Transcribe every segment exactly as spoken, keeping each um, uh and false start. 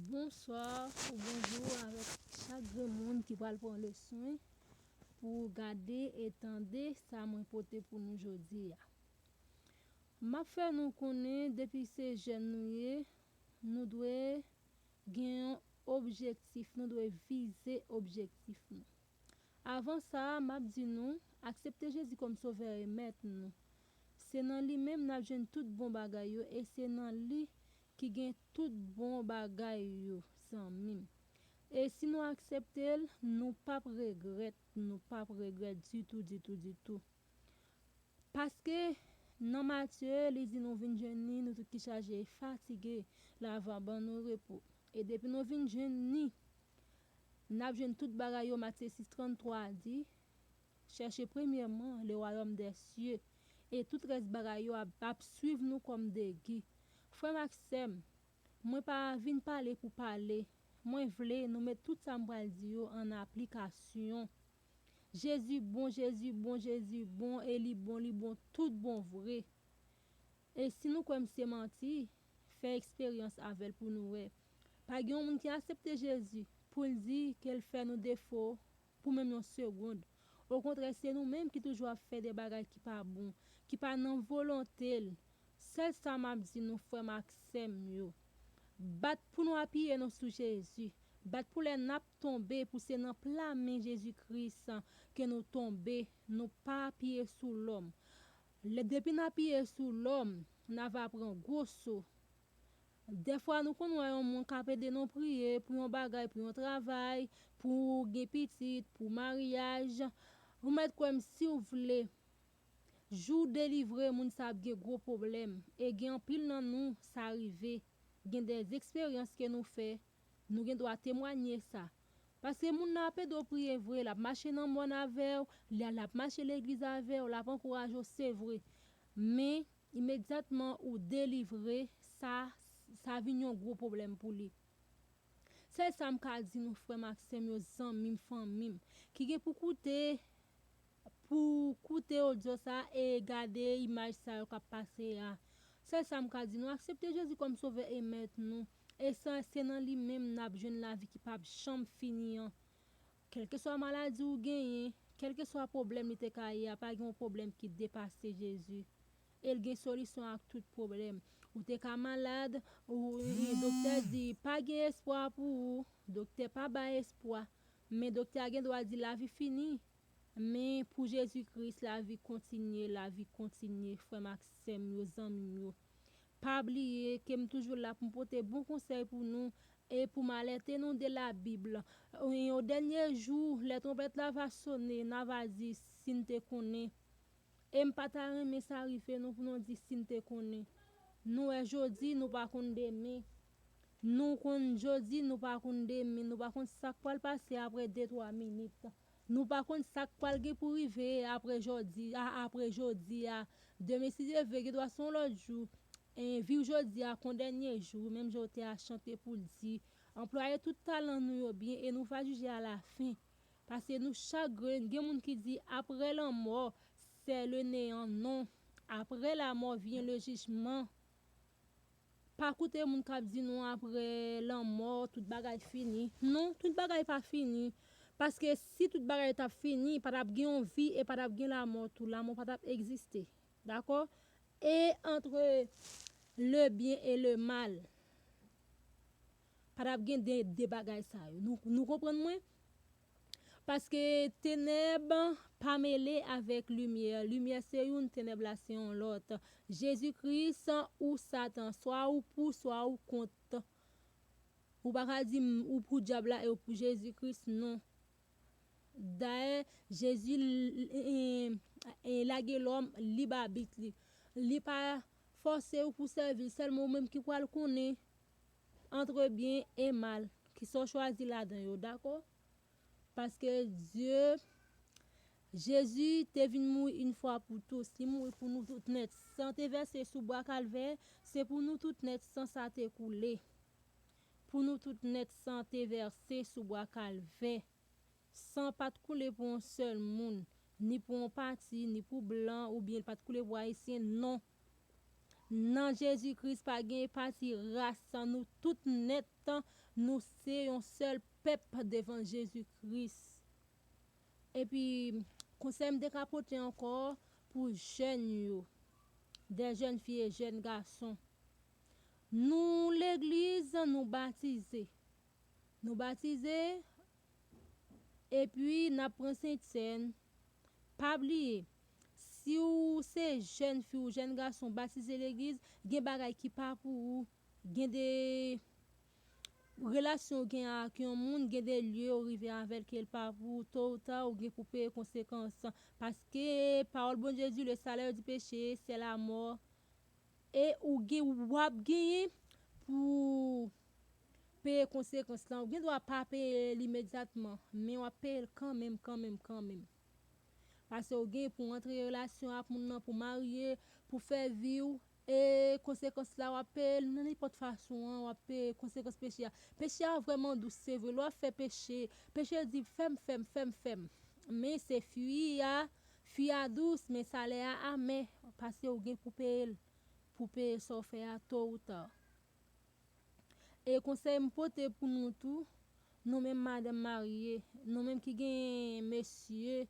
Bonswa ou bonjou avèk chak grenn moun ki pral pran leson pou gade e tande sa mwen pote pou nou jodi a. M ap fè nou konnen depi se jèn nou ye, nou dwe gen yon objektif, nou dwe vize objektif nou. Avan sa, m ap di nou, aksepte Jezi kòm Sovè e Mèt nou. Se nan li menm n ap jwenn tout bon bagay yo e se nan li ki gen tout bon bagay yo, zanmi m. E si nou aksepte l, nou p ap regrèt, nou p ap regrèt ditou, ditou, ditou. Paske nan Matye, li di nou vin jwenn li, nou tout ki chaje e fatige, l ava ban nou repo. E depi nou vin jwenn li, n ap jwenn tout bagay yo. Matye sis tranntwa di, chèche premyèman le royaume des cieux, e tout rès bagay yo ap, ap swiv nou kòm de gi. Frè m ak sè m, mwen pa vin pale pou pale. Mwen vle nou met tout sa m pral di yo an aplikasyon. Jezi bon, Jezi bon, Jezi bon, e li bon, li bon tout bon vre. E si nou kwè m se manti, fè eksperyans avè l pou nou wè. Pa gen yon moun ki aksepte Jezi pou l di ke l fè nou defo pou menm yon segonn. Okontrè, se nou menm ki toujou ap fè de bagay ki pa bon, ki pa nan volonte l. Sèl sa m ap di nou, frè m ak sè m yo, bat pou nou apiye nou sou Jezi. Bat pou lè n ap tonbe, pou se nan pla men Jezi Kris ke nou tonbe, nou pa apiye sou lòm. Lè, depi n apiye sou lòm, n ava pran gwo so. Dèfwa nou konn wè yon moun k ap ede nou priye pou yon bagay, pou yon travay, pou gen pitit, pou maryaj. Ou mèt kwè m si w vle. Jou w delivre, moun sa ap gen gwo pwoblèm. E gen anpil nan nou, sa rive. Gen de eksperyans ke nou fè, nou gen dwa temwanye sa. Paske moun nan ap ede w priye vre, l ap mache nan mòn avè w, l, l ap mache legliz avè w, l ap ankouraje w, se vre. Men, imedyatman ou delivre, sa, sa vin yon gwo pwoblèm pou li. Sèl sa m ka di nou, frè m ak sè m yo, zanmi m, fanmi m, ki gen pou koute, pou koute odyo sa e gade imaj sa yo k ap pase a. Sèl sa m ka di nou, aksepte Jezi kòm Sovè e Mèt nou. E sa, se nan li menm n ap jwenn lavi ki p ap janm fini an. Kèlkeswa maladi ou genyen, kèlkeswa pwoblèm li te ka ye a, pa gen yon pwoblèm ki depase Jezi. E l gen solisyon ak tout pwoblèm. Ou te ka malad, ou, e, doktè di, pa gen espwa pou ou, doktè pa bay espwa. Men doktè a gen dwa di, lavi fini. Men pou Jezi Kris, lavi kontinye, lavi kontinye, frè m ak sè m yo, zanmi m yo. Pa bliye ke m toujou la pou m pote bon konsèy pou nou e pou m alète nou de Labib. O, o dènye jou, lè twonpèt la va sone, n a va di, si n te konnen. E m pa ta renmen sa rive nou pou nou di, si n te konnen. Nou wè jodi, nou pa konn demen. Nou konn jodi, nou pa konn demen. Nou pa konn sa k pral pase apre de, twa minit. Nou pa konn sa k pral gen pou rive apre jodi a, apre jodi a. Demen, si Dye vle, gen dwa se yon lòt jou. E, viv jodi a kon dènye jou, menm jan w te a chante pou l di, anplwaye tout talan nou yo byen e nou va jije alafen. Paske nou chak grenn, gen moun ki di, après la mort, c'est le néant. Non. Après la mort vient le jugement. Pa koute moun k ap di nou apre lanmò, tout bagay fini. Non, tout bagay pa fini. Paske si tout bagay t ap fini, pa t ap gen yon vi e pa t ap gen lanmò tou. Lanmò pa t ap egziste. Dakò? E entre le bien et le mal, pa t ap gen de, de bagay sa yo. Nou, nou konprann mwen? Paske tenèb pa mele avèk limyè. Limyè se youn, tenèb la se yon lòt. Jezi Kris ou Satan, swa ou pou, swa ou kont. Ou pa ka di m ou pou dyab la e ou pou Jezi Kris, non. Dayè, Jezi l-, l-, e, e, lage lòm lib abit li. Li pa fòse ou pou sèvi l, sèlman ou menm ki pral konnen entre byen e mal, kisa w chwazi ladan yo, dakò? Paske Dye, Jezi te vin mouri yon fwa pou tout. Li mouri pou nou tout nèt. San te vèse sou bwa Kalvè, se pou nou tout nèt san sa te koule. Pou nou tout nèt san te vèse sou bwa Kalvè. San pa t koule pou yon sèl moun, ni pou yon pati, ni pou blan, oubyen li pa t koule pou Ayisyen, non. Nan Jezi Kris pa gen pati ras, nou tout nèt, nou se yon sèl pèp devan Jezi Kris. Epi, konsèy m te ka pote ankò pou jèn yo, des jeunes filles et jeunes garçons. Nou legliz, nou batize. Nou batize, epi n ap pran sentsèn. Pa bliye, si w se jèn fi ou jèn gason batize legliz, gen bagay ki pa pou ou. Gen de relasyon w gen ak yon moun, gen de lye w rive avè l ke l pa pou ou. To ou ta, ou gen pou peye konsekans. Paske pawòl Bondye di, le salaire du péché, c'est la mort. E ou gen, w ap genyen pou peye konsekans lan. Ou gen dwa pa peye l imedyatman, men w ap peye l kanmenm, kanmenm, kanmenm. Paske ou gen pou antre relasyon ak moun nan, pou marye, pou fè vi w. E konsekans la, w ap peye l nan nenpòt fason an, w ap peye konsekans peche a. Peche a vrèman dous, se vre. Lè w ap fè peche, peche di, "Fè m, fè m, fè m, fè m." Men se fwi a, fwi a dous, men salè a amè, paske ou gen pou peye l, pou peye sa w fè a to ou ta. E konsèy m pote pou nou tou, nou menm madanm marye, nou menm ki gen mesye,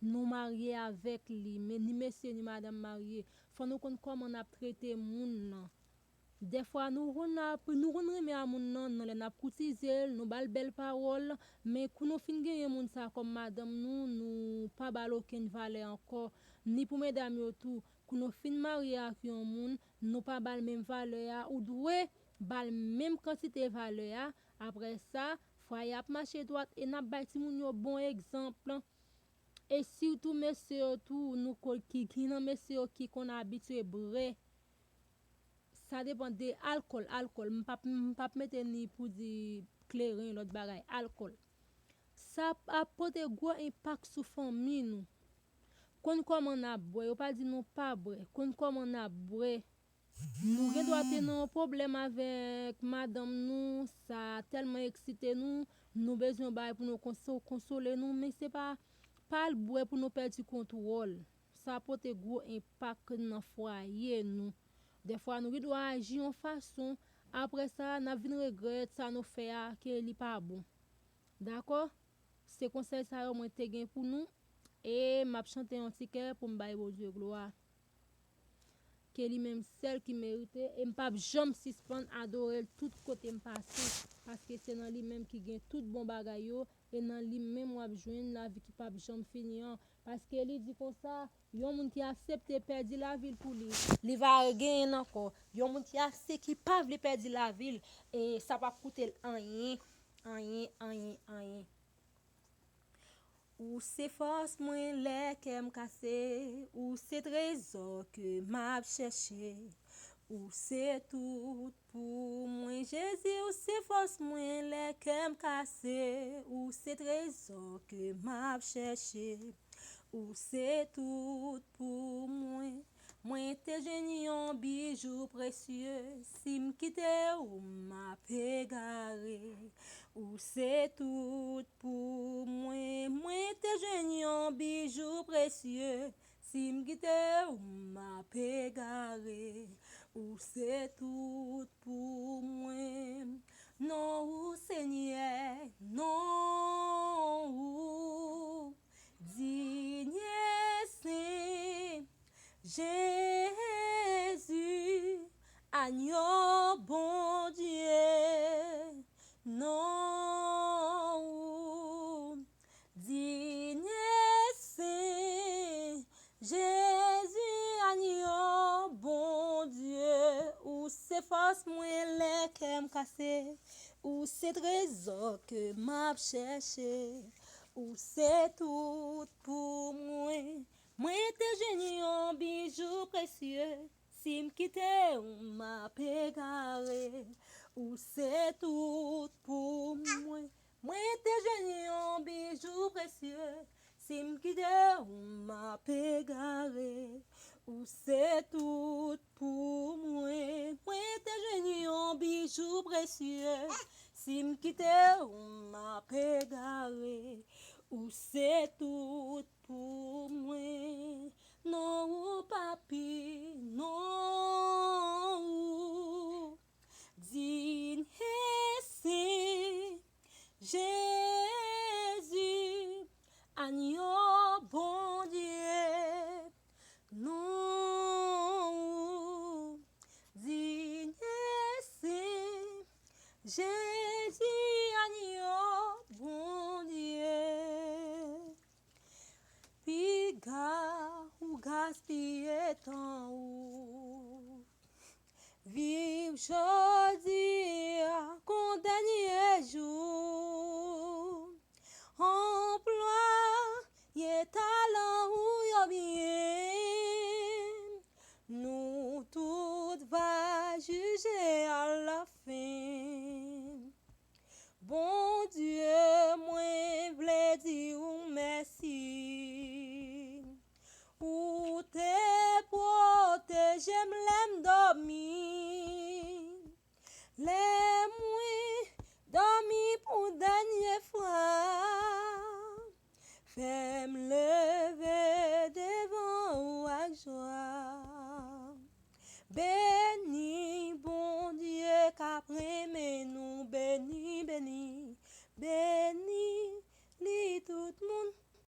nou marye avèk li, men ni mesye ni madanm marye, fò nou konn kòman n ap trete moun nan. Dèfwa, nou konn ap, nou konn renmen a moun nan, nan lè n ap koutize l, nou ba l bèl pawòl, men kou nou fin genyen moun sa kòm madanm nou, nou pa ba l okenn valè ankò, ni pou medam yo tou. Kou nou fin marye ak yon moun, nou pa ba l menm valè a, ou dwe ba l menm kantite valè a. Apre sa, fwaye ap mache dwat e n ap bay timoun yo bon egzanp. E sitou mesye yo tou, nou ko-, ki, ki nan mesye yo ki konn abitye bwè. Sa depann de alkòl, alkòl. M p ap, m p ap mete ni pou di kleren, lòt bagay, alkòl. Sa ap pote gwo enpak sou fanmi nou. Konn kòman n ap bwè, yo pa di nou pa bwè. Konn kòman n ap bwè. Nou gen dwa te nan yon pwoblèm avèk madanm nou, sa tèlman eksite nou, nou bezwen bagay pou nou konso-, konsole nou, men se pa, pa al bwè pou nou pèdi kontwòl. Sa pote gwo enpak nan fwaye nou. Dèfwa, nou gen dwa aji yon fason, apre sa, n ap vin regrèt sa nou fè a, ke li pa bon. Dakò? Se konsèy sa yo mwen te gen pou nou, e m ap chante yon ti kè pou m bay Bondye glwa. Ke li menm sèl ki merite, e m p ap janm sispann adore l tout kote m pase, paske se nan li menm ki gen tout bon bagay yo, e nan li menm w ap jwenn lavi ki p ap janm fini an. Paske li di konsa, yon moun ki aksepte pèdi lavi l pou li, li va genyen l ankò. Yon moun ki aksepte, ki pa vle pèdi lavi l, e sa p ap koute l anyen, anyen, anyen, anyen. Ou se fòs mwen lè kè m kase, ou se trezò ke m ap chèche. Ou se tout pou mwen, Jezi, ou se fòs mwen lè kè m kase, ou se trezò ke m ap chèche. Ou se tout pou mwen. Mwen te jwenn yon bijou presye, si m kite ou, m ap egare. Ou se tout pou mwen. Mwen te jwenn yon bijou presye, si m kite ou, m ap egare. Ou se tout pou mwen. Non ou, Senyè, non ou, digne Saint Jésus, agneau Bondye, non ou, digne Saint Jésus, agneau Bondye, ou se fòs mwen lè kè m kase, ou se trezò ke m ap chèche, ou se tout pou mwen. Mwen te jwenn yon bijou presye, si m kite ou, m ap egare. Ou se tout pou mwen. Mwen te jwenn yon bijou presye, si m kite ou, m ap egare. Ou se tout pou mwen. Mwen te jwenn yon bijou presye, si m kite ou, m ap egare. Ou se tout pou mwen. Non ou, Papi, non ou. Digne, sen, Jezi, Agno Bondye, non ou. Digne, sen, Jezi,